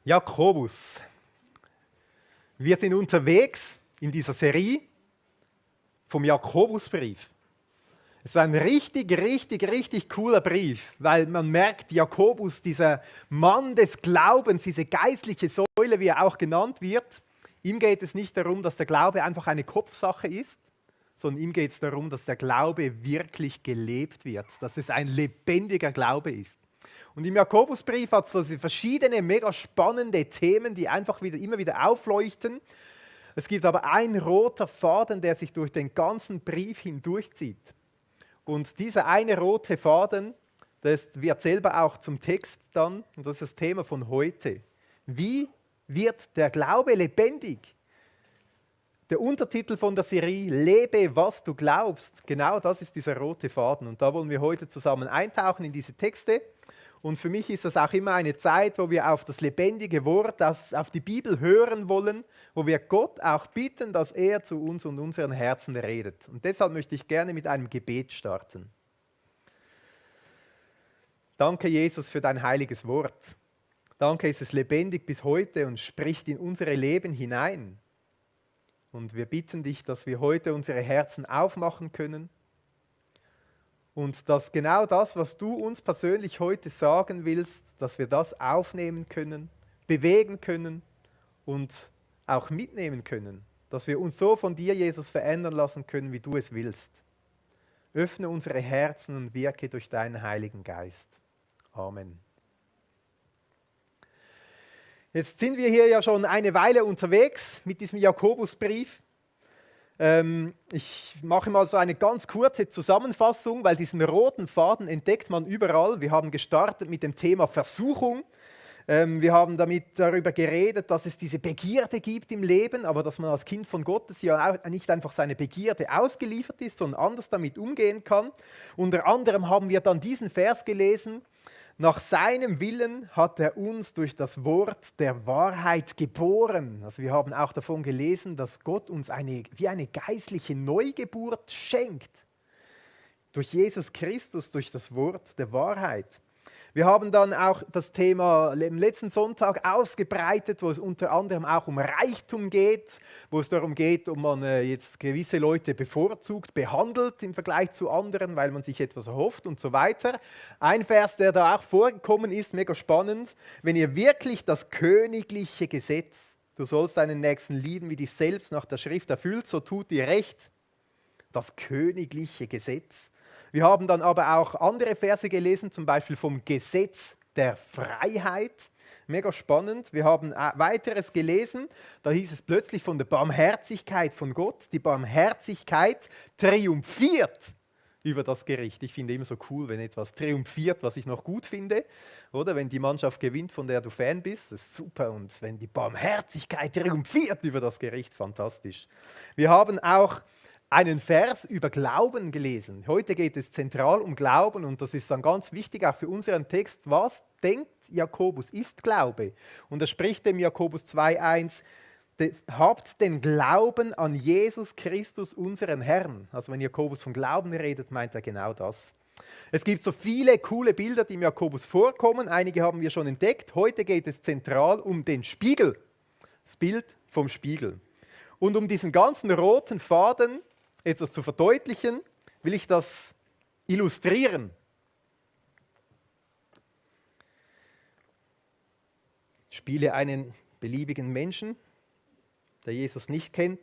Jakobus. Wir sind unterwegs in dieser Serie vom Jakobusbrief. Es ist ein richtig cooler Brief, weil man merkt, Jakobus, dieser Mann des Glaubens, diese geistliche Säule, wie er auch genannt wird, ihm geht es nicht darum, dass der Glaube einfach eine Kopfsache ist, sondern ihm geht es darum, dass der Glaube wirklich gelebt wird, dass es ein lebendiger Glaube ist. Und im Jakobusbrief hat es verschiedene mega spannende Themen, die einfach immer wieder aufleuchten. Es gibt aber einen roter Faden, der sich durch den ganzen Brief hindurchzieht. Und dieser eine rote Faden, das wird selber auch zum Text dann, und das ist das Thema von heute. Wie wird der Glaube lebendig? Der Untertitel von der Serie, Lebe, was du glaubst, genau das ist dieser rote Faden. Und da wollen wir heute zusammen eintauchen in diese Texte. Und für mich ist das auch immer eine Zeit, wo wir auf das lebendige Wort, auf die Bibel hören wollen, wo wir Gott auch bitten, dass er zu uns und unseren Herzen redet. Und deshalb möchte ich gerne mit einem Gebet starten. Danke, Jesus, für dein heiliges Wort. Danke, ist es lebendig bis heute und spricht in unsere Leben hinein. Und wir bitten dich, dass wir heute unsere Herzen aufmachen können und dass genau das, was du uns persönlich heute sagen willst, dass wir das aufnehmen können, bewegen können und auch mitnehmen können. Dass wir uns so von dir, Jesus, verändern lassen können, wie du es willst. Öffne unsere Herzen und wirke durch deinen Heiligen Geist. Amen. Jetzt sind wir hier ja schon eine Weile unterwegs mit diesem Jakobusbrief. Ich mache mal so eine ganz kurze Zusammenfassung, weil diesen roten Faden entdeckt man überall. Wir haben gestartet mit dem Thema Versuchung. Wir haben darüber geredet, dass es diese Begierde gibt im Leben, aber dass man als Kind von Gottes ja auch nicht einfach seine Begierde ausgeliefert ist, sondern anders damit umgehen kann. Unter anderem haben wir dann diesen Vers gelesen: Nach seinem Willen hat er uns durch das Wort der Wahrheit geboren. Also wir haben auch davon gelesen, dass Gott uns wie eine geistliche Neugeburt schenkt. Durch Jesus Christus, durch das Wort der Wahrheit. Wir haben dann auch das Thema im letzten Sonntag ausgebreitet, wo es unter anderem auch um Reichtum geht, wo es darum geht, ob man jetzt gewisse Leute bevorzugt behandelt im Vergleich zu anderen, weil man sich etwas erhofft und so weiter. Ein Vers, der da auch vorgekommen ist, mega spannend: Wenn ihr wirklich das königliche Gesetz, du sollst deinen Nächsten lieben wie dich selbst, nach der Schrift erfüllt, so tut ihr recht. Das königliche Gesetz. Wir haben dann aber auch andere Verse gelesen, zum Beispiel vom Gesetz der Freiheit. Mega spannend. Wir haben weiteres gelesen, da hieß es plötzlich von der Barmherzigkeit von Gott. Die Barmherzigkeit triumphiert über das Gericht. Ich finde immer so cool, wenn etwas triumphiert, was ich noch gut finde. Oder wenn die Mannschaft gewinnt, von der du Fan bist, das ist super. Und wenn die Barmherzigkeit triumphiert über das Gericht, fantastisch. Wir haben auch einen Vers über Glauben gelesen. Heute geht es zentral um Glauben und das ist dann ganz wichtig auch für unseren Text. Was denkt Jakobus ist Glaube? Und er spricht im Jakobus 2,1: Habt den Glauben an Jesus Christus, unseren Herrn. Also wenn Jakobus von Glauben redet, meint er genau das. Es gibt so viele coole Bilder, die im Jakobus vorkommen. Einige haben wir schon entdeckt. Heute geht es zentral um den Spiegel. Das Bild vom Spiegel. Und um diesen ganzen roten Faden etwas zu verdeutlichen, will ich das illustrieren. Spiele einen beliebigen Menschen, der Jesus nicht kennt,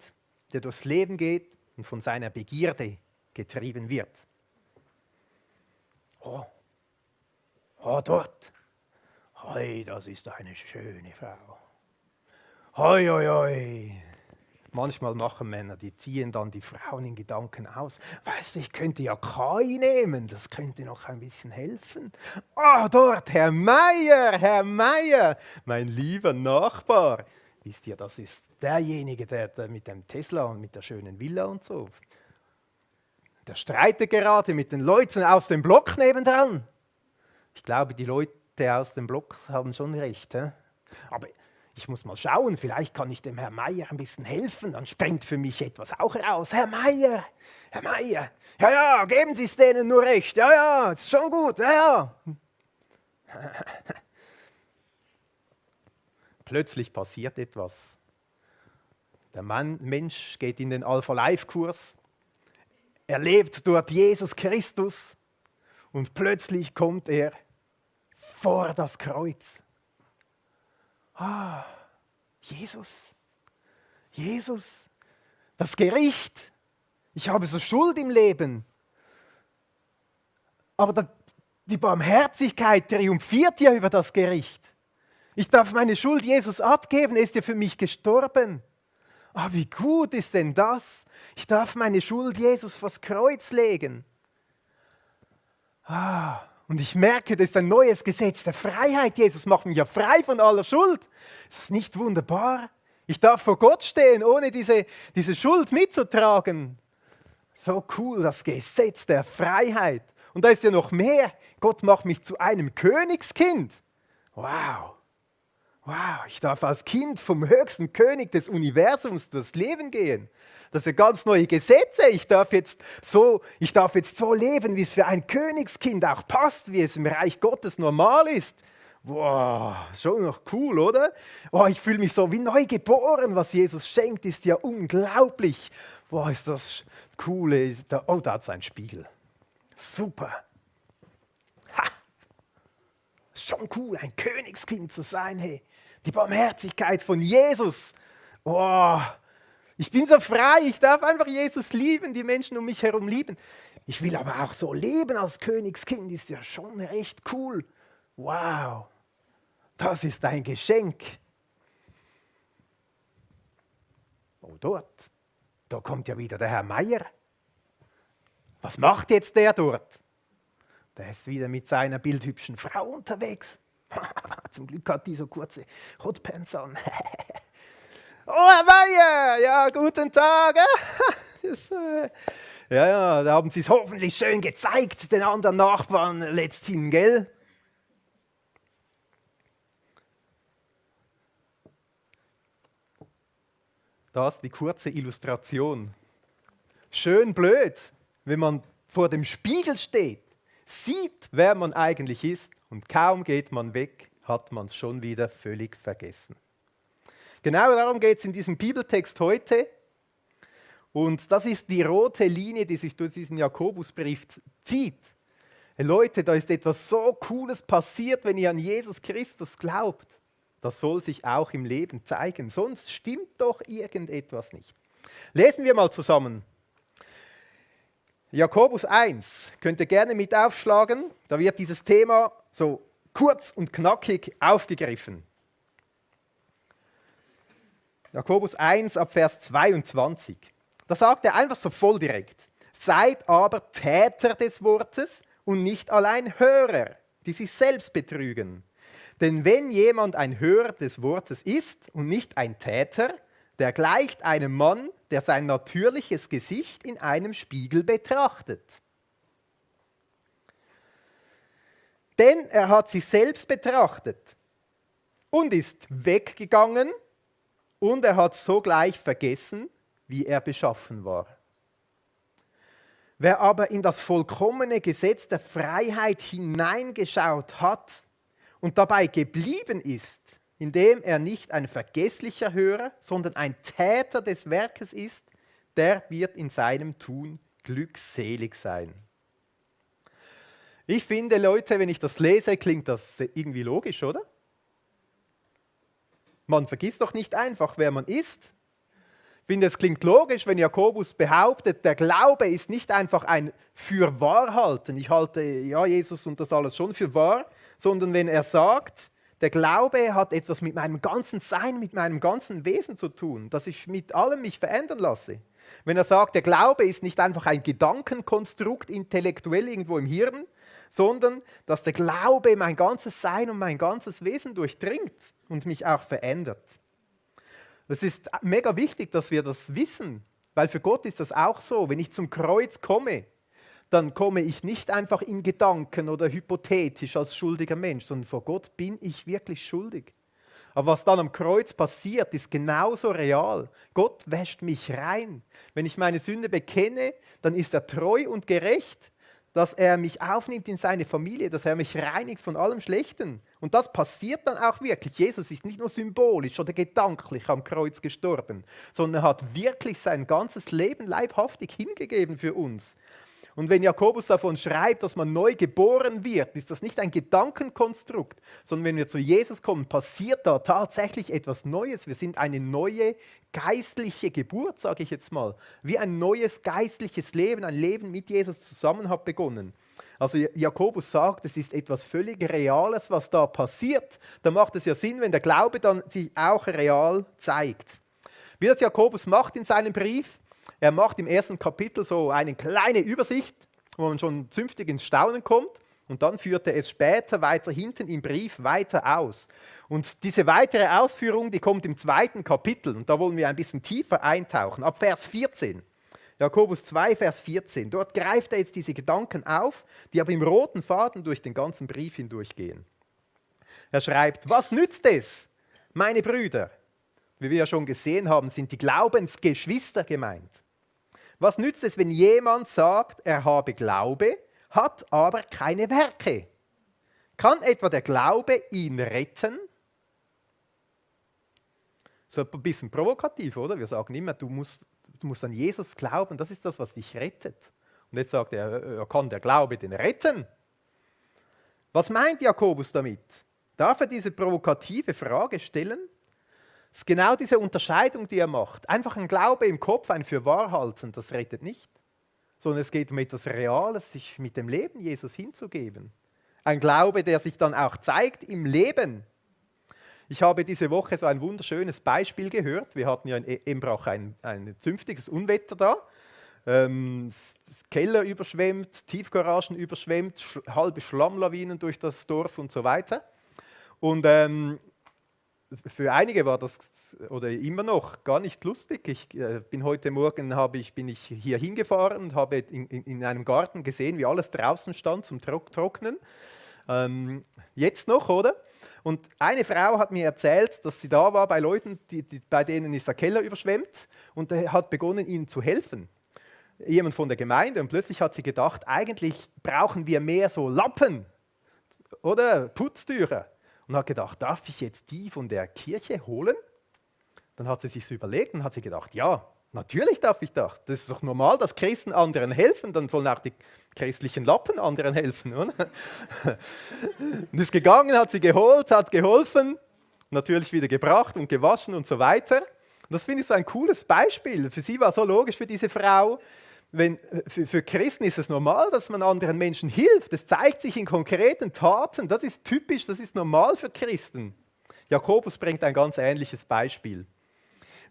der durchs Leben geht und von seiner Begierde getrieben wird. Oh, dort. Hoi, das ist eine schöne Frau. Hoi, hoi, hoi. Manchmal machen Männer, die ziehen dann die Frauen in Gedanken aus. Weißt du, ich könnte ja KI nehmen, das könnte noch ein bisschen helfen. Oh, dort, Herr Meier, mein lieber Nachbar. Wisst ihr, das ist derjenige, der mit dem Tesla und mit der schönen Villa und so. Der streitet gerade mit den Leuten aus dem Block nebendran. Ich glaube, die Leute aus dem Block haben schon recht. Aber ich muss mal schauen, vielleicht kann ich dem Herrn Meier ein bisschen helfen, dann springt für mich etwas auch raus. Herr Meier, ja, geben Sie es denen nur recht, ja, ist schon gut, ja. plötzlich passiert etwas. Der Mensch geht in den Alpha-Life-Kurs, erlebt dort Jesus Christus und plötzlich kommt er vor das Kreuz. Jesus, das Gericht. Ich habe so Schuld im Leben. Aber die Barmherzigkeit triumphiert ja über das Gericht. Ich darf meine Schuld Jesus abgeben, er ist ja für mich gestorben. Wie gut ist denn das? Ich darf meine Schuld Jesus vors Kreuz legen. Und ich merke, das ist ein neues Gesetz der Freiheit. Jesus macht mich ja frei von aller Schuld. Ist das nicht wunderbar? Ich darf vor Gott stehen, ohne diese Schuld mitzutragen. So cool, das Gesetz der Freiheit. Und da ist ja noch mehr. Gott macht mich zu einem Königskind. Wow. Ich darf als Kind vom höchsten König des Universums durchs Leben gehen. Das sind ganz neue Gesetze. Ich darf jetzt so leben, wie es für ein Königskind auch passt, wie es im Reich Gottes normal ist. Wow, schon noch cool, oder? Ich fühle mich so wie neu geboren. Was Jesus schenkt, ist ja unglaublich. Ist das cool. Da hat es einen Spiegel. Super. Schon cool, ein Königskind zu sein. Hey. Die Barmherzigkeit von Jesus. Ich bin so frei, ich darf einfach Jesus lieben, die Menschen um mich herum lieben. Ich will aber auch so leben als Königskind, ist ja schon recht cool. Wow, das ist ein Geschenk. Da kommt ja wieder der Herr Meier. Was macht jetzt der dort? Der ist wieder mit seiner bildhübschen Frau unterwegs. Zum Glück hat die so kurze Hotpants an. Herr Meier, ja, guten Tag. Da haben Sie es hoffentlich schön gezeigt, den anderen Nachbarn letzthin, gell? Das ist die kurze Illustration. Schön blöd, wenn man vor dem Spiegel steht, sieht, wer man eigentlich ist und kaum geht man weg, hat man es schon wieder völlig vergessen. Genau darum geht es in diesem Bibeltext heute. Und das ist die rote Linie, die sich durch diesen Jakobusbrief zieht. Hey Leute, da ist etwas so Cooles passiert, wenn ihr an Jesus Christus glaubt. Das soll sich auch im Leben zeigen, sonst stimmt doch irgendetwas nicht. Lesen wir mal zusammen. Jakobus 1, könnt ihr gerne mit aufschlagen, da wird dieses Thema so kurz und knackig aufgegriffen. Jakobus 1 ab Vers 22. Da sagt er einfach so voll direkt. Seid aber Täter des Wortes und nicht allein Hörer, die sich selbst betrügen. Denn wenn jemand ein Hörer des Wortes ist und nicht ein Täter, der gleicht einem Mann, der sein natürliches Gesicht in einem Spiegel betrachtet. Denn er hat sich selbst betrachtet und ist weggegangen und er hat sogleich vergessen, wie er beschaffen war. Wer aber in das vollkommene Gesetz der Freiheit hineingeschaut hat und dabei geblieben ist, indem er nicht ein vergesslicher Hörer, sondern ein Täter des Werkes ist, der wird in seinem Tun glückselig sein. Ich finde, Leute, wenn ich das lese, klingt das irgendwie logisch, oder? Man vergisst doch nicht einfach, wer man ist. Ich finde, es klingt logisch, wenn Jakobus behauptet, der Glaube ist nicht einfach ein Fürwahrhalten. Ich halte Jesus und das alles schon für wahr, sondern wenn er sagt, der Glaube hat etwas mit meinem ganzen Sein, mit meinem ganzen Wesen zu tun, dass ich mit allem mich verändern lasse. Wenn er sagt, der Glaube ist nicht einfach ein Gedankenkonstrukt intellektuell irgendwo im Hirn, sondern dass der Glaube mein ganzes Sein und mein ganzes Wesen durchdringt und mich auch verändert. Es ist mega wichtig, dass wir das wissen, weil für Gott ist das auch so. Wenn ich zum Kreuz komme, dann komme ich nicht einfach in Gedanken oder hypothetisch als schuldiger Mensch, sondern vor Gott bin ich wirklich schuldig. Aber was dann am Kreuz passiert, ist genauso real. Gott wäscht mich rein. Wenn ich meine Sünde bekenne, dann ist er treu und gerecht. dass er mich aufnimmt in seine Familie, dass er mich reinigt von allem Schlechten. Und das passiert dann auch wirklich. Jesus ist nicht nur symbolisch oder gedanklich am Kreuz gestorben, sondern er hat wirklich sein ganzes Leben leibhaftig hingegeben für uns. Und wenn Jakobus davon schreibt, dass man neu geboren wird, ist das nicht ein Gedankenkonstrukt, sondern wenn wir zu Jesus kommen, passiert da tatsächlich etwas Neues. Wir sind eine neue geistliche Geburt, sage ich jetzt mal. Wie ein neues geistliches Leben, ein Leben mit Jesus zusammen hat begonnen. Also Jakobus sagt, es ist etwas völlig Reales, was da passiert. Da macht es ja Sinn, wenn der Glaube dann sich auch real zeigt. Wie das Jakobus macht in seinem Brief, er macht im ersten Kapitel so eine kleine Übersicht, wo man schon zünftig ins Staunen kommt. Und dann führt er es später weiter hinten im Brief weiter aus. Und diese weitere Ausführung, die kommt im zweiten Kapitel. Und da wollen wir ein bisschen tiefer eintauchen, ab Vers 14. Jakobus 2, Vers 14. Dort greift er jetzt diese Gedanken auf, die aber im roten Faden durch den ganzen Brief hindurchgehen. Er schreibt, was nützt es, meine Brüder? Wie wir ja schon gesehen haben, sind die Glaubensgeschwister gemeint. Was nützt es, wenn jemand sagt, er habe Glaube, hat aber keine Werke? Kann etwa der Glaube ihn retten? So ein bisschen provokativ, oder? Wir sagen immer, du musst an Jesus glauben, das ist das, was dich rettet. Und jetzt sagt er, kann der Glaube den retten? Was meint Jakobus damit? Darf er diese provokative Frage stellen? Das ist genau diese Unterscheidung, die er macht. Einfach ein Glaube im Kopf, ein Fürwahrhalten, das rettet nicht. Sondern es geht um etwas Reales, sich mit dem Leben Jesus hinzugeben. Ein Glaube, der sich dann auch zeigt im Leben. Ich habe diese Woche so ein wunderschönes Beispiel gehört. Wir hatten ja in Embrach ein zünftiges Unwetter da. Keller überschwemmt, Tiefgaragen überschwemmt, halbe Schlammlawinen durch das Dorf und so weiter. Und für einige war das, oder immer noch, gar nicht lustig. Ich bin heute Morgen bin ich hier hingefahren und habe in einem Garten gesehen, wie alles draußen stand zum Trocknen. Jetzt noch, oder? Und eine Frau hat mir erzählt, dass sie da war bei Leuten, bei denen ist der Keller überschwemmt und er hat begonnen, ihnen zu helfen. Jemand von der Gemeinde, und plötzlich hat sie gedacht, eigentlich brauchen wir mehr so Lappen oder Putztücher. Und hat gedacht, darf ich jetzt die von der Kirche holen? Dann hat sie sich so überlegt und hat sie gedacht, ja, natürlich darf ich das. Das ist doch normal, dass Christen anderen helfen, dann sollen auch die christlichen Lappen anderen helfen. Oder? Und ist gegangen, hat sie geholt, hat geholfen, natürlich wieder gebracht und gewaschen und so weiter. Und das finde ich so ein cooles Beispiel. Für sie war so logisch, für diese Frau. Für Christen ist es normal, dass man anderen Menschen hilft. Es zeigt sich in konkreten Taten. Das ist typisch, das ist normal für Christen. Jakobus bringt ein ganz ähnliches Beispiel.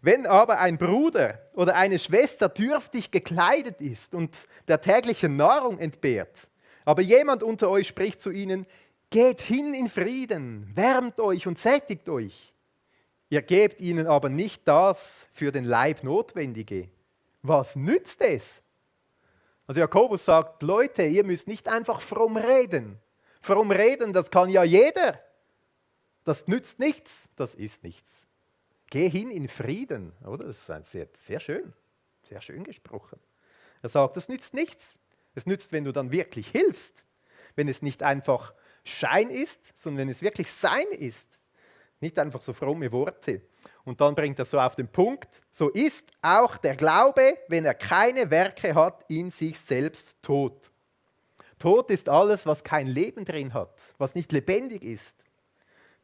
Wenn aber ein Bruder oder eine Schwester dürftig gekleidet ist und der täglichen Nahrung entbehrt, aber jemand unter euch spricht zu ihnen, geht hin in Frieden, wärmt euch und sättigt euch. Ihr gebt ihnen aber nicht das für den Leib Notwendige. Was nützt es? Also Jakobus sagt, Leute, ihr müsst nicht einfach fromm reden. Fromm reden, das kann ja jeder. Das nützt nichts, das ist nichts. Geh hin in Frieden, oder? Das ist sehr schön gesprochen. Er sagt, das nützt nichts. Es nützt, wenn du dann wirklich hilfst. Wenn es nicht einfach Schein ist, sondern wenn es wirklich Sein ist. Nicht einfach so fromme Worte. Und dann bringt er so auf den Punkt, so ist auch der Glaube, wenn er keine Werke hat, in sich selbst tot. Tot ist alles, was kein Leben drin hat, was nicht lebendig ist.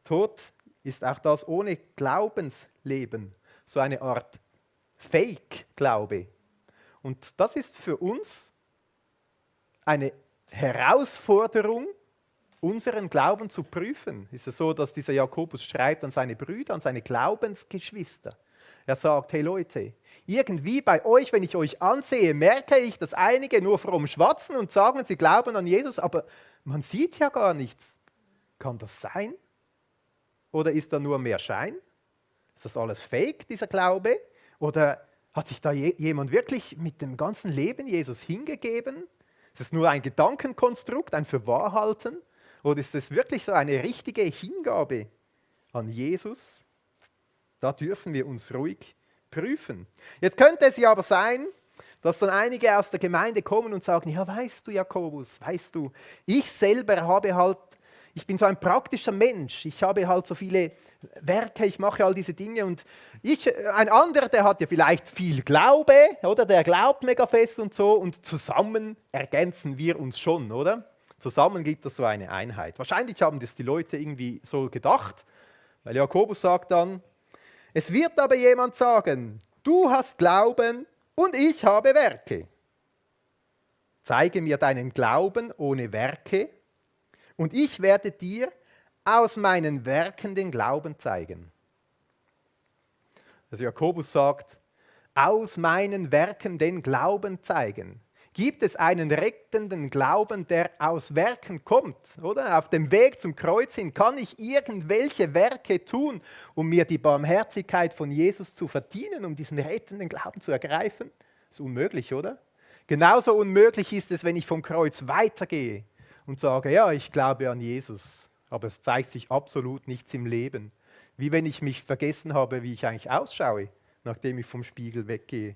Tot ist auch das ohne Glaubensleben, so eine Art Fake-Glaube. Und das ist für uns eine Herausforderung, unseren Glauben zu prüfen. Ist es so, dass dieser Jakobus schreibt an seine Brüder, an seine Glaubensgeschwister. Er sagt, hey Leute, irgendwie bei euch, wenn ich euch ansehe, merke ich, dass einige nur fromm schwatzen und sagen, sie glauben an Jesus, aber man sieht ja gar nichts. Kann das sein? Oder ist da nur mehr Schein? Ist das alles fake, dieser Glaube? Oder hat sich da jemand wirklich mit dem ganzen Leben Jesus hingegeben? Ist es nur ein Gedankenkonstrukt, ein Fürwahrhalten? Oder ist es wirklich so eine richtige Hingabe an Jesus? Da dürfen wir uns ruhig prüfen. Jetzt könnte es ja aber sein, Dass dann einige aus der Gemeinde kommen und sagen, ja, weißt du, Jakobus, weißt du, ich selber habe halt, ich bin so ein praktischer Mensch, ich habe halt so viele Werke, ich mache all diese Dinge und ein anderer, der hat ja vielleicht viel Glaube, oder? Der glaubt mega fest und so und zusammen ergänzen wir uns schon, oder? Zusammen gibt es so eine Einheit. Wahrscheinlich haben das die Leute irgendwie so gedacht, weil Jakobus sagt dann, es wird aber jemand sagen, du hast Glauben und ich habe Werke. Zeige mir deinen Glauben ohne Werke und ich werde dir aus meinen Werken den Glauben zeigen. Also Jakobus sagt, aus meinen Werken den Glauben zeigen. Gibt es einen rettenden Glauben, der aus Werken kommt, oder? Auf dem Weg zum Kreuz hin kann ich irgendwelche Werke tun, um mir die Barmherzigkeit von Jesus zu verdienen, um diesen rettenden Glauben zu ergreifen? Das ist unmöglich, oder? Genauso unmöglich ist es, wenn ich vom Kreuz weitergehe und sage, ja, ich glaube an Jesus, aber es zeigt sich absolut nichts im Leben. Wie wenn ich mich vergessen habe, wie ich eigentlich ausschaue, nachdem ich vom Spiegel weggehe.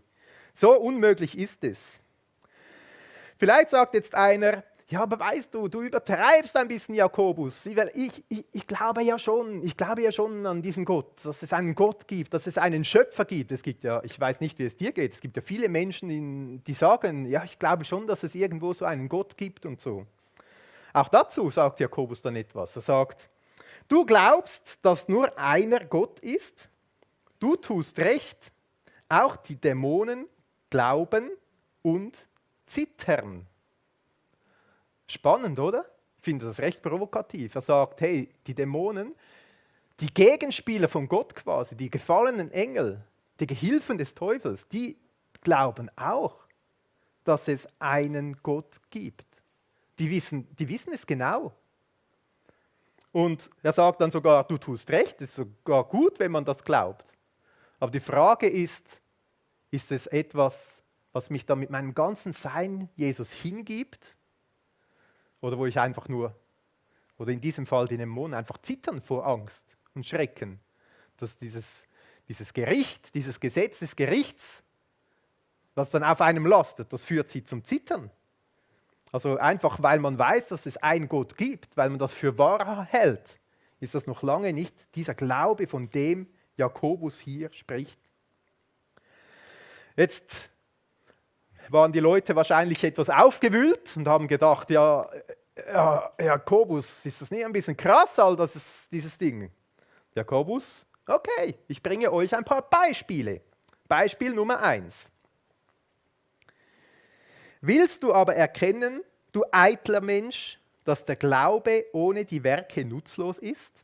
So unmöglich ist es. Vielleicht sagt jetzt einer, ja, aber weißt du, du übertreibst ein bisschen, Jakobus. Ich glaube ja schon an diesen Gott, dass es einen Gott gibt, dass es einen Schöpfer gibt. Es gibt ja, ich weiß nicht, wie es dir geht, es gibt ja viele Menschen, die sagen, ja, ich glaube schon, dass es irgendwo so einen Gott gibt und so. Auch dazu sagt Jakobus dann etwas. Er sagt, du glaubst, dass nur einer Gott ist, du tust recht, auch die Dämonen glauben und zittern. Spannend, oder? Ich finde das recht provokativ. Er sagt, hey, die Dämonen, die Gegenspieler von Gott quasi, die gefallenen Engel, die Gehilfen des Teufels, die glauben auch, dass es einen Gott gibt. Die wissen es genau. Und er sagt dann sogar, du tust recht, es ist sogar gut, wenn man das glaubt. Aber die Frage ist es etwas, was mich dann mit meinem ganzen Sein Jesus hingibt? Oder wo ich einfach nur, oder in diesem Fall die Dämonen einfach zittern vor Angst und Schrecken, dass dieses Gericht, dieses Gesetz des Gerichts, das dann auf einem lastet, das führt sie zum Zittern. Also einfach, weil man weiß, dass es einen Gott gibt, weil man das für wahr hält, ist das noch lange nicht dieser Glaube, von dem Jakobus hier spricht. Jetzt waren die Leute wahrscheinlich etwas aufgewühlt und haben gedacht, ja, Jakobus, ist das nicht ein bisschen krass, all das ist dieses Ding? Jakobus, okay, ich bringe euch ein paar Beispiele. Beispiel Nummer 1. Willst du aber erkennen, du eitler Mensch, dass der Glaube ohne die Werke nutzlos ist?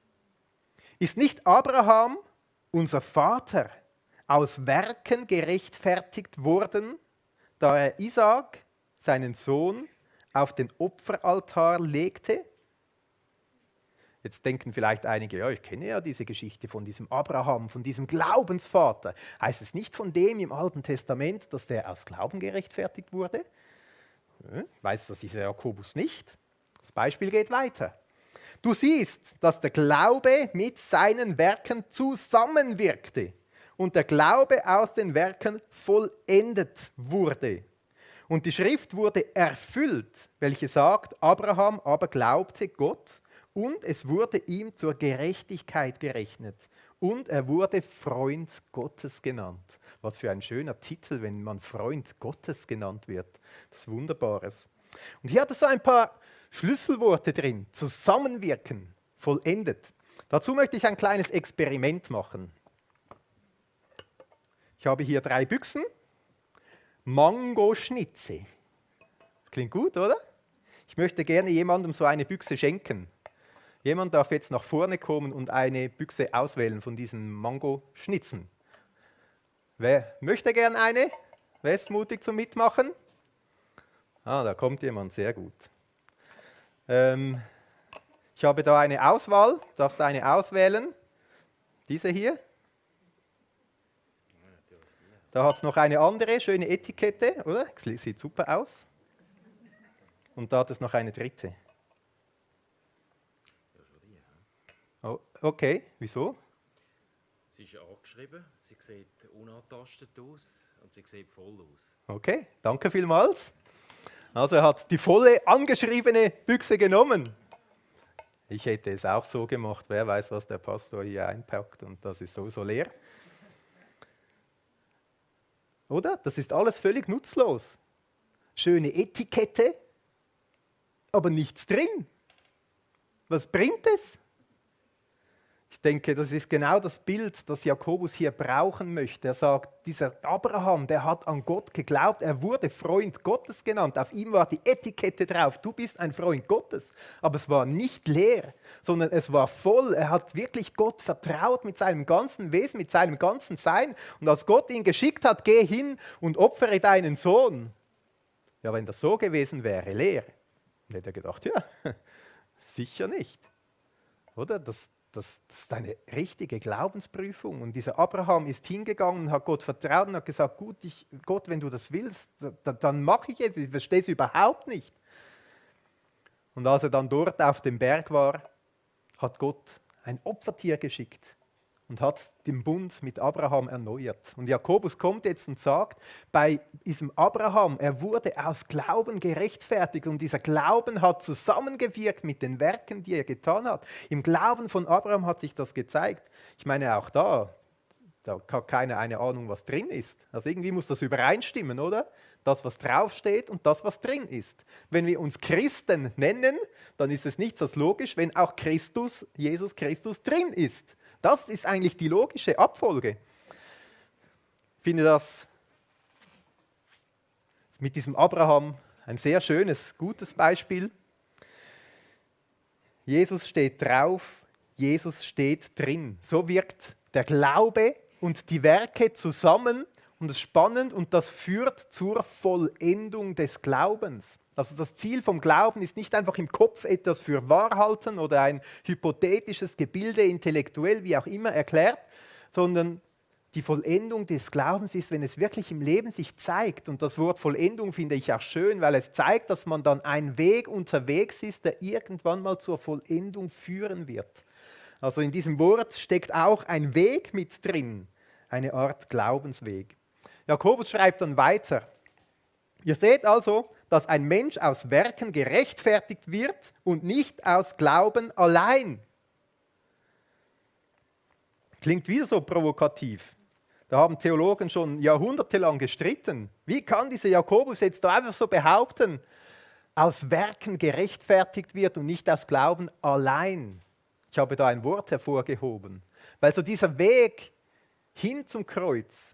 Ist nicht Abraham, unser Vater, aus Werken gerechtfertigt worden, da er Isaak, seinen Sohn, auf den Opferaltar legte? Jetzt denken vielleicht einige, ja, ich kenne ja diese Geschichte von diesem Abraham, von diesem Glaubensvater. Heißt es nicht von dem im Alten Testament, dass der aus Glauben gerechtfertigt wurde? Weiß das dieser Jakobus nicht? Das Beispiel geht weiter. Du siehst, dass der Glaube mit seinen Werken zusammenwirkte und der Glaube aus den Werken vollendet wurde. Und die Schrift wurde erfüllt, welche sagt, Abraham aber glaubte Gott und es wurde ihm zur Gerechtigkeit gerechnet und er wurde Freund Gottes genannt. Was für ein schöner Titel, wenn man Freund Gottes genannt wird. Das ist Wunderbares. Und hier hat es so ein paar Schlüsselworte drin. Zusammenwirken, vollendet. Dazu möchte ich ein kleines Experiment machen. Ich habe hier 3 Büchsen. Mango-Schnitze. Klingt gut, oder? Ich möchte gerne jemandem so eine Büchse schenken. Jemand darf jetzt nach vorne kommen und eine Büchse auswählen von diesen Mango-Schnitzen. Wer möchte gerne eine? Wer ist mutig zum Mitmachen? Ah, da kommt jemand, sehr gut. Ich habe da eine Auswahl, du darfst eine auswählen. Diese hier. Da hat es noch eine andere, schöne Etikette, oder? Sieht super aus. Und da hat es noch eine dritte. Oh, okay, wieso? Sie ist angeschrieben, sie sieht unangetastet aus. und sie sieht voll aus. Okay, danke vielmals. Also er hat die volle angeschriebene Büchse genommen. Ich hätte es auch so gemacht. Wer weiß, was der Pastor hier einpackt und das ist so leer. Oder? Das ist alles völlig nutzlos. Schöne Etikette, aber nichts drin. Was bringt es? Ich denke, das ist genau das Bild, das Jakobus hier brauchen möchte. Er sagt, dieser Abraham, der hat an Gott geglaubt, er wurde Freund Gottes genannt. Auf ihm war die Etikette drauf, du bist ein Freund Gottes. Aber es war nicht leer, sondern es war voll. Er hat wirklich Gott vertraut mit seinem ganzen Wesen, mit seinem ganzen Sein. Und als Gott ihn geschickt hat, geh hin und opfere deinen Sohn. Ja, wenn das so gewesen wäre, leer, dann hätte er gedacht, ja, sicher nicht. Oder? Das ist eine richtige Glaubensprüfung. Und dieser Abraham ist hingegangen und hat Gott vertraut und hat gesagt, gut, Gott, wenn du das willst, dann mache ich es. Ich verstehe es überhaupt nicht. Und als er dann dort auf dem Berg war, hat Gott ein Opfertier geschickt und hat den Bund mit Abraham erneuert. Und Jakobus kommt jetzt und sagt, bei diesem Abraham, er wurde aus Glauben gerechtfertigt und dieser Glauben hat zusammengewirkt mit den Werken, die er getan hat. Im Glauben von Abraham hat sich das gezeigt. Ich meine, auch da hat keiner eine Ahnung, was drin ist. Also irgendwie muss das übereinstimmen, oder? Das, was draufsteht und das, was drin ist. Wenn wir uns Christen nennen, dann ist es nicht so logisch, wenn auch Christus, Jesus Christus drin ist. Das ist eigentlich die logische Abfolge. Ich finde das mit diesem Abraham ein sehr schönes, gutes Beispiel. Jesus steht drauf, Jesus steht drin. So wirkt der Glaube und die Werke zusammen und das ist spannend und das führt zur Vollendung des Glaubens. Also das Ziel vom Glauben ist nicht einfach im Kopf etwas für wahr halten oder ein hypothetisches Gebilde, intellektuell, wie auch immer erklärt, sondern die Vollendung des Glaubens ist, wenn es wirklich im Leben sich zeigt. Und das Wort Vollendung finde ich auch schön, weil es zeigt, dass man dann einen Weg unterwegs ist, der irgendwann mal zur Vollendung führen wird. Also in diesem Wort steckt auch ein Weg mit drin, eine Art Glaubensweg. Jakobus schreibt dann weiter. Ihr seht also, dass ein Mensch aus Werken gerechtfertigt wird und nicht aus Glauben allein. Klingt wieder so provokativ. Da haben Theologen schon jahrhundertelang gestritten. Wie kann dieser Jakobus jetzt da einfach so behaupten, aus Werken gerechtfertigt wird und nicht aus Glauben allein? Ich habe da ein Wort hervorgehoben, weil so dieser Weg hin zum Kreuz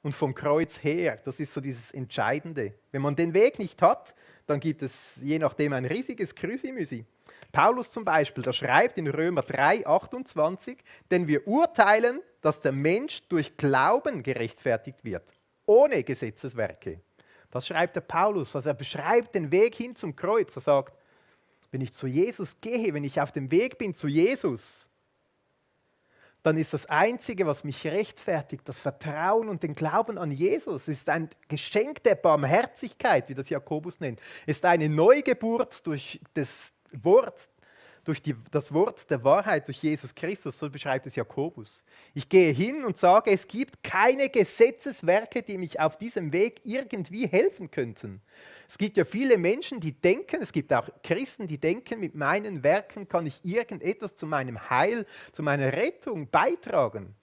und vom Kreuz her, das ist so dieses Entscheidende. Wenn man den Weg nicht hat, dann gibt es je nachdem ein riesiges Krüsimüsi. Paulus zum Beispiel, der schreibt in Römer 3, 28, denn wir urteilen, dass der Mensch durch Glauben gerechtfertigt wird, ohne Gesetzeswerke. Das schreibt der Paulus, also er beschreibt den Weg hin zum Kreuz. Er sagt, wenn ich zu Jesus gehe, wenn ich auf dem Weg bin zu Jesus, dann ist das Einzige, was mich rechtfertigt, das Vertrauen und den Glauben an Jesus. Es ist ein Geschenk der Barmherzigkeit, wie das Jakobus nennt. Es ist eine Neugeburt durch das Wort, das Wort der Wahrheit, durch Jesus Christus, so beschreibt es Jakobus. Ich gehe hin und sage, es gibt keine Gesetzeswerke, die mich auf diesem Weg irgendwie helfen könnten. Es gibt ja viele Menschen, die denken, es gibt auch Christen, die denken, mit meinen Werken kann ich irgendetwas zu meinem Heil, zu meiner Rettung beitragen.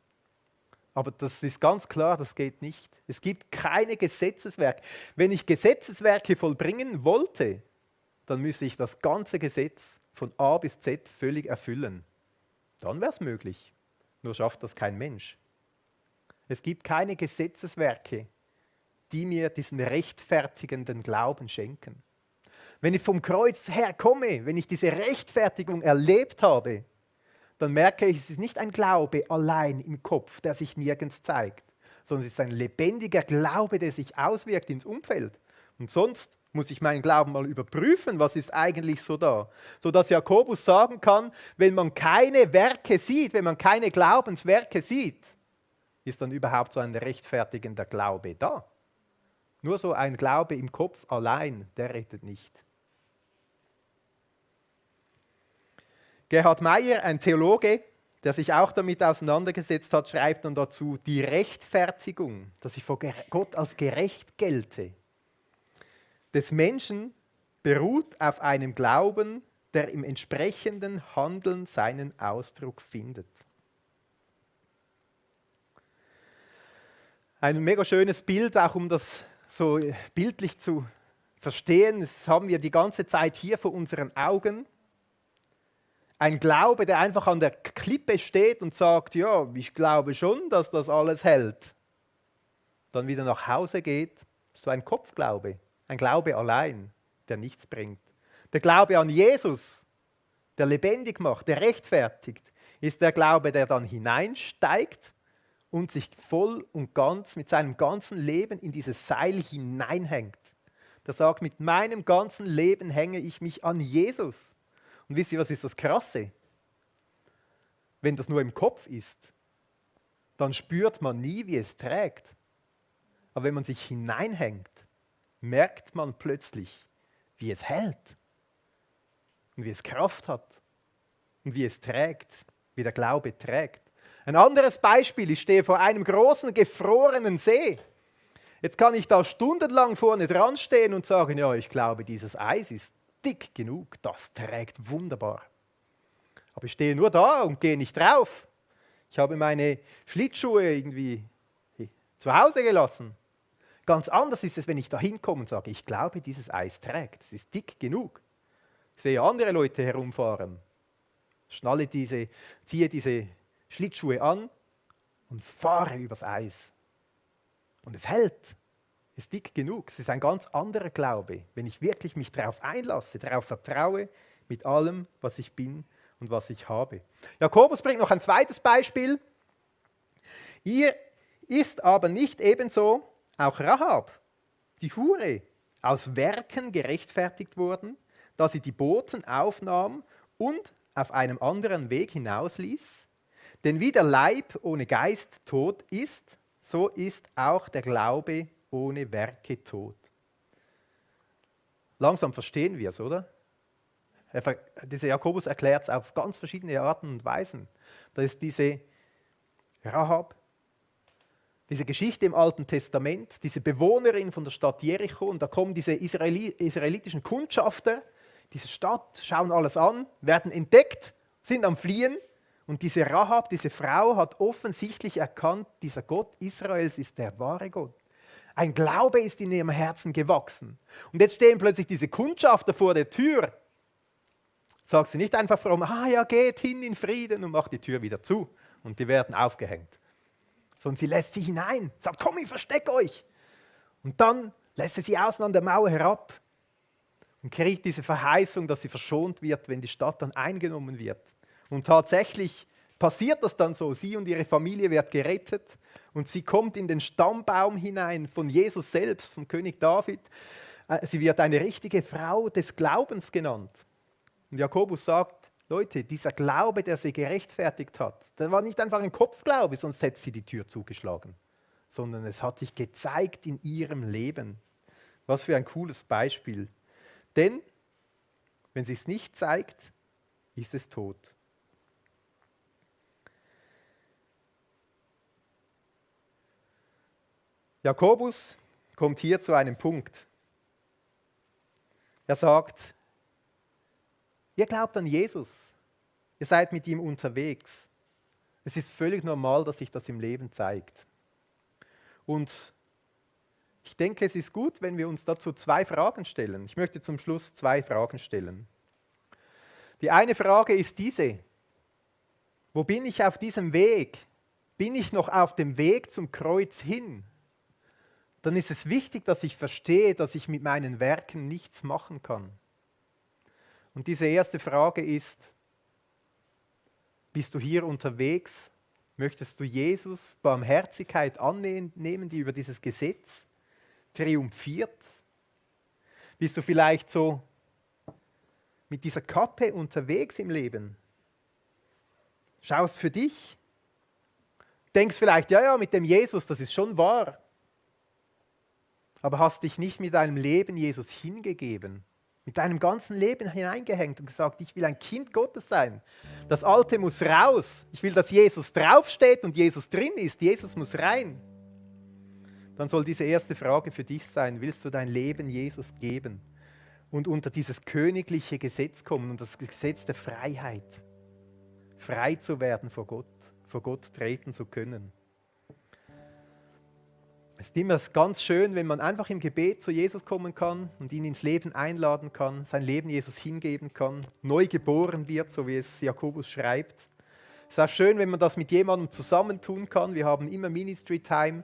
Aber das ist ganz klar, das geht nicht. Es gibt keine Gesetzeswerke. Wenn ich Gesetzeswerke vollbringen wollte, dann müsse ich das ganze Gesetz von A bis Z völlig erfüllen. Dann wäre es möglich. Nur schafft das kein Mensch. Es gibt keine Gesetzeswerke, die mir diesen rechtfertigenden Glauben schenken. Wenn ich vom Kreuz her komme, wenn ich diese Rechtfertigung erlebt habe, dann merke ich, es ist nicht ein Glaube allein im Kopf, der sich nirgends zeigt, sondern es ist ein lebendiger Glaube, der sich auswirkt ins Umfeld. Und sonst muss ich meinen Glauben mal überprüfen, was ist eigentlich so da. Sodass Jakobus sagen kann, wenn man keine Werke sieht, wenn man keine Glaubenswerke sieht, ist dann überhaupt so ein rechtfertigender Glaube da. Nur so ein Glaube im Kopf allein, der rettet nicht. Gerhard Meyer, ein Theologe, der sich auch damit auseinandergesetzt hat, schreibt dann dazu, die Rechtfertigung, dass ich vor Gott als gerecht gelte, des Menschen beruht auf einem Glauben, der im entsprechenden Handeln seinen Ausdruck findet. Ein mega schönes Bild, auch um das so bildlich zu verstehen. Das haben wir die ganze Zeit hier vor unseren Augen. Ein Glaube, der einfach an der Klippe steht und sagt, ja, ich glaube schon, dass das alles hält. Dann wieder nach Hause geht, so ein Kopfglaube, ein Glaube allein, der nichts bringt. Der Glaube an Jesus, der lebendig macht, der rechtfertigt, ist der Glaube, der dann hineinsteigt und sich voll und ganz mit seinem ganzen Leben in dieses Seil hineinhängt. Der sagt, mit meinem ganzen Leben hänge ich mich an Jesus. Und wisst ihr, was ist das Krasse? Wenn das nur im Kopf ist, dann spürt man nie, wie es trägt. Aber wenn man sich hineinhängt, merkt man plötzlich, wie es hält und wie es Kraft hat und wie es trägt, wie der Glaube trägt. Ein anderes Beispiel, ich stehe vor einem großen gefrorenen See. Jetzt kann ich da stundenlang vorne dran stehen und sagen, ja, ich glaube, dieses Eis ist dick genug, das trägt wunderbar. Aber ich stehe nur da und gehe nicht drauf. Ich habe meine Schlittschuhe irgendwie zu Hause gelassen. Ganz anders ist es, wenn ich da hinkomme und sage, ich glaube, dieses Eis trägt, es ist dick genug. Ich sehe andere Leute herumfahren, ziehe diese Schlittschuhe an und fahre übers Eis. Und es hält, es ist dick genug. Es ist ein ganz anderer Glaube, wenn ich wirklich mich darauf einlasse, darauf vertraue, mit allem, was ich bin und was ich habe. Jakobus bringt noch ein zweites Beispiel. Ihr ist aber nicht ebenso auch Rahab, die Hure, aus Werken gerechtfertigt worden, da sie die Boten aufnahm und auf einem anderen Weg hinausließ. Denn wie der Leib ohne Geist tot ist, so ist auch der Glaube ohne Werke tot. Langsam verstehen wir es, oder? Dieser Jakobus erklärt es auf ganz verschiedene Arten und Weisen. Da ist diese Rahab, diese Geschichte im Alten Testament, diese Bewohnerin von der Stadt Jericho, und da kommen diese israelitischen Kundschafter, diese Stadt, schauen alles an, werden entdeckt, sind am Fliehen, und diese Rahab, diese Frau, hat offensichtlich erkannt, dieser Gott Israels ist der wahre Gott. Ein Glaube ist in ihrem Herzen gewachsen. Und jetzt stehen plötzlich diese Kundschafter vor der Tür. Sagt sie nicht einfach fromm, ja, geht hin in Frieden, und macht die Tür wieder zu und die werden aufgehängt. Sondern sie lässt sie hinein, sagt, komm, ich verstecke euch. Und dann lässt sie sie außen an der Mauer herab und kriegt diese Verheißung, dass sie verschont wird, wenn die Stadt dann eingenommen wird. Und tatsächlich passiert das dann so, sie und ihre Familie wird gerettet und sie kommt in den Stammbaum hinein von Jesus selbst, vom König David. Sie wird eine richtige Frau des Glaubens genannt. Und Jakobus sagt, Leute, dieser Glaube, der sie gerechtfertigt hat, der war nicht einfach ein Kopfglaube, sonst hätte sie die Tür zugeschlagen, sondern es hat sich gezeigt in ihrem Leben. Was für ein cooles Beispiel. Denn, wenn es sich nicht zeigt, ist es tot. Jakobus kommt hier zu einem Punkt. Er sagt, ihr glaubt an Jesus, ihr seid mit ihm unterwegs. Es ist völlig normal, dass sich das im Leben zeigt. Und ich denke, es ist gut, wenn wir uns dazu 2 Fragen stellen. Ich möchte zum Schluss 2 Fragen stellen. Die eine Frage ist diese: Wo bin ich auf diesem Weg? Bin ich noch auf dem Weg zum Kreuz hin? Dann ist es wichtig, dass ich verstehe, dass ich mit meinen Werken nichts machen kann. Und diese erste Frage ist, bist du hier unterwegs? Möchtest du Jesus Barmherzigkeit annehmen, die über dieses Gesetz triumphiert? Bist du vielleicht so mit dieser Kappe unterwegs im Leben? Schaust für dich? Denkst vielleicht, ja, mit dem Jesus, das ist schon wahr. Aber hast dich nicht mit deinem Leben Jesus hingegeben? Mit deinem ganzen Leben hineingehängt und gesagt, ich will ein Kind Gottes sein. Das Alte muss raus. Ich will, dass Jesus draufsteht und Jesus drin ist. Jesus muss rein. Dann soll diese erste Frage für dich sein, willst du dein Leben Jesus geben und unter dieses königliche Gesetz kommen, unter das Gesetz der Freiheit, frei zu werden vor Gott treten zu können. Es ist immer ganz schön, wenn man einfach im Gebet zu Jesus kommen kann und ihn ins Leben einladen kann, sein Leben Jesus hingeben kann, neu geboren wird, so wie es Jakobus schreibt. Es ist auch schön, wenn man das mit jemandem zusammen tun kann. Wir haben immer Ministry Time.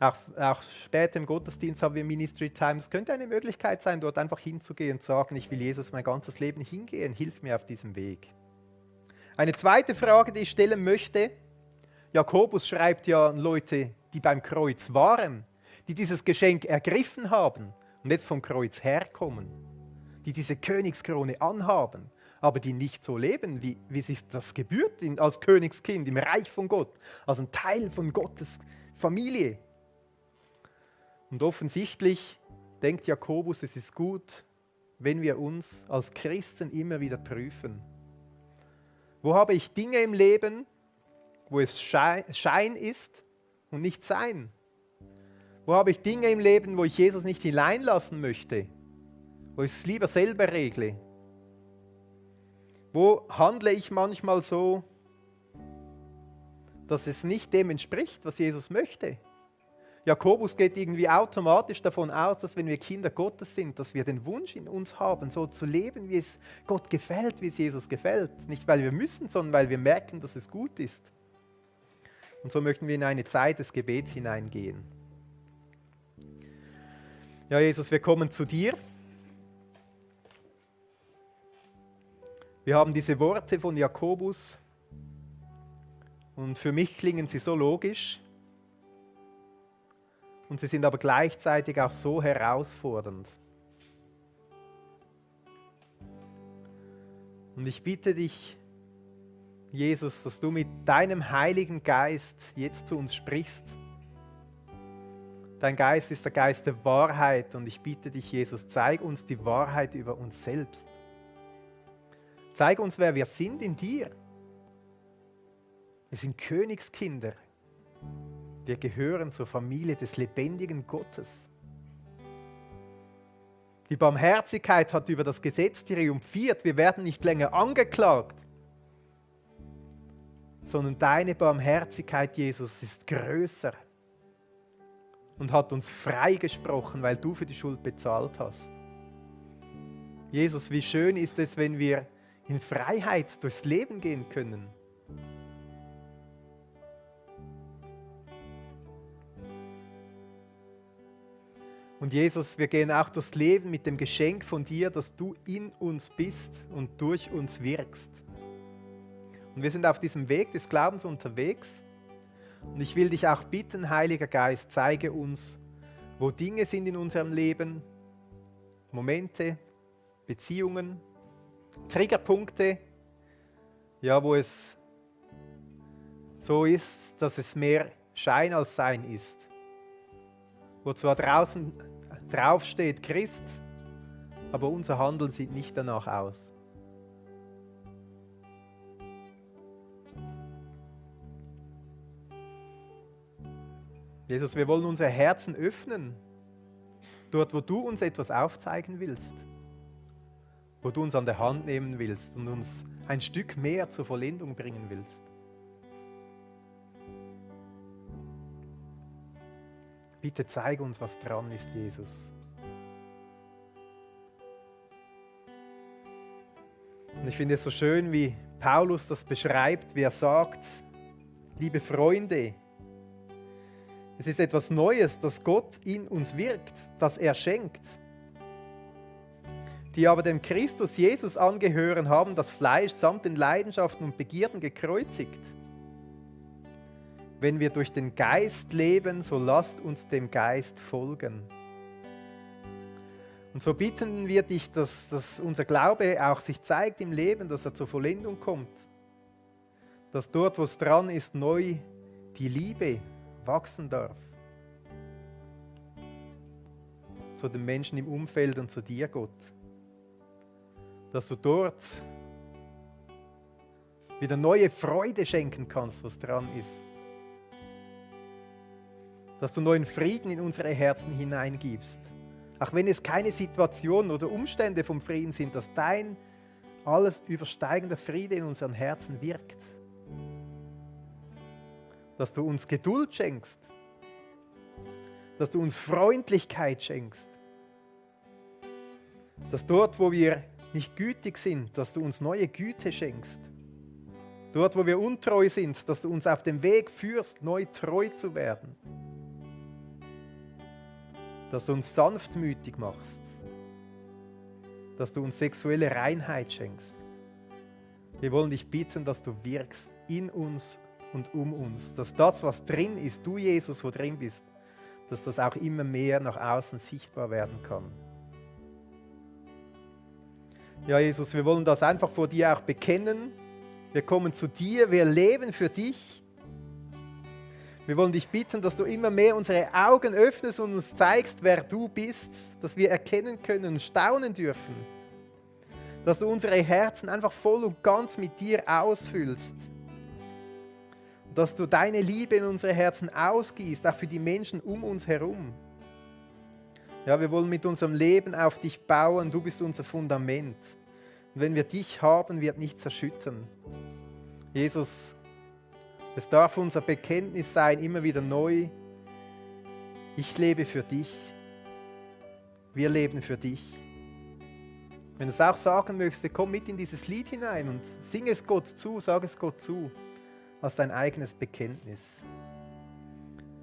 Auch später im Gottesdienst haben wir Ministry Time. Es könnte eine Möglichkeit sein, dort einfach hinzugehen und zu sagen, ich will Jesus mein ganzes Leben hingehen, hilf mir auf diesem Weg. Eine zweite Frage, die ich stellen möchte, Jakobus schreibt ja an Leute, die beim Kreuz waren, die dieses Geschenk ergriffen haben und jetzt vom Kreuz herkommen, die diese Königskrone anhaben, aber die nicht so leben, wie sich das gebührt als Königskind im Reich von Gott, als ein Teil von Gottes Familie. Und offensichtlich denkt Jakobus, es ist gut, wenn wir uns als Christen immer wieder prüfen. Wo habe ich Dinge im Leben, wo es Schein ist und nicht Sein? Wo habe ich Dinge im Leben, wo ich Jesus nicht hineinlassen möchte, wo ich es lieber selber regle? Wo handle ich manchmal so, dass es nicht dem entspricht, was Jesus möchte? Jakobus geht irgendwie automatisch davon aus, dass wenn wir Kinder Gottes sind, dass wir den Wunsch in uns haben, so zu leben, wie es Gott gefällt, wie es Jesus gefällt. Nicht, weil wir müssen, sondern weil wir merken, dass es gut ist. Und so möchten wir in eine Zeit des Gebets hineingehen. Ja, Jesus, wir kommen zu dir. Wir haben diese Worte von Jakobus und für mich klingen sie so logisch. Und sie sind aber gleichzeitig auch so herausfordernd. Und ich bitte dich, Jesus, dass du mit deinem Heiligen Geist jetzt zu uns sprichst. Dein Geist ist der Geist der Wahrheit und ich bitte dich, Jesus, zeig uns die Wahrheit über uns selbst. Zeig uns, wer wir sind in dir. Wir sind Königskinder. Wir gehören zur Familie des lebendigen Gottes. Die Barmherzigkeit hat über das Gesetz triumphiert. Wir werden nicht länger angeklagt, sondern deine Barmherzigkeit, Jesus, ist größer und hat uns freigesprochen, weil du für die Schuld bezahlt hast. Jesus, wie schön ist es, wenn wir in Freiheit durchs Leben gehen können. Und Jesus, wir gehen auch durchs Leben mit dem Geschenk von dir, dass du in uns bist und durch uns wirkst. Und wir sind auf diesem Weg des Glaubens unterwegs. Und ich will dich auch bitten, Heiliger Geist, zeige uns, wo Dinge sind in unserem Leben, Momente, Beziehungen, Triggerpunkte, ja, wo es so ist, dass es mehr Schein als Sein ist. Wo zwar draußen drauf steht Christ, aber unser Handeln sieht nicht danach aus. Jesus, wir wollen unsere Herzen öffnen, dort wo du uns etwas aufzeigen willst, wo du uns an der Hand nehmen willst und uns ein Stück mehr zur Vollendung bringen willst. Bitte zeige uns, was dran ist, Jesus. Und ich finde es so schön, wie Paulus das beschreibt, wie er sagt, liebe Freunde, es ist etwas Neues, das Gott in uns wirkt, das er schenkt. Die aber dem Christus Jesus angehören, haben das Fleisch samt den Leidenschaften und Begierden gekreuzigt. Wenn wir durch den Geist leben, so lasst uns dem Geist folgen. Und so bitten wir dich, dass unser Glaube auch sich zeigt im Leben, dass er zur Vollendung kommt. Dass dort, wo es dran ist, neu die Liebe wachsen darf. Zu den Menschen im Umfeld und zu dir, Gott. dass du dort wieder neue Freude schenken kannst, was dran ist. Dass du neuen Frieden in unsere Herzen hineingibst. Auch wenn es keine Situationen oder Umstände vom Frieden sind, dass dein alles übersteigender Friede in unseren Herzen wirkt. Dass du uns Geduld schenkst. Dass du uns Freundlichkeit schenkst. Dass dort, wo wir nicht gütig sind, dass du uns neue Güte schenkst. Dort, wo wir untreu sind, dass du uns auf dem Weg führst, neu treu zu werden. Dass du uns sanftmütig machst. Dass du uns sexuelle Reinheit schenkst. Wir wollen dich bitten, dass du wirkst in uns und um uns. Dass das, was drin ist, du Jesus, wo drin bist, dass das auch immer mehr nach außen sichtbar werden kann. Ja, Jesus, wir wollen das einfach vor dir auch bekennen. Wir kommen zu dir, wir leben für dich. Wir wollen dich bitten, dass du immer mehr unsere Augen öffnest und uns zeigst, wer du bist, dass wir erkennen können und staunen dürfen. Dass du unsere Herzen einfach voll und ganz mit dir ausfüllst. Dass du deine Liebe in unsere Herzen ausgießt, auch für die Menschen um uns herum. Ja, wir wollen mit unserem Leben auf dich bauen, du bist unser Fundament. Und wenn wir dich haben, wird nichts erschüttern. Jesus, es darf unser Bekenntnis sein, immer wieder neu. Ich lebe für dich. Wir leben für dich. Wenn du es auch sagen möchtest, komm mit in dieses Lied hinein und sing es Gott zu, sag es Gott zu, als dein eigenes Bekenntnis.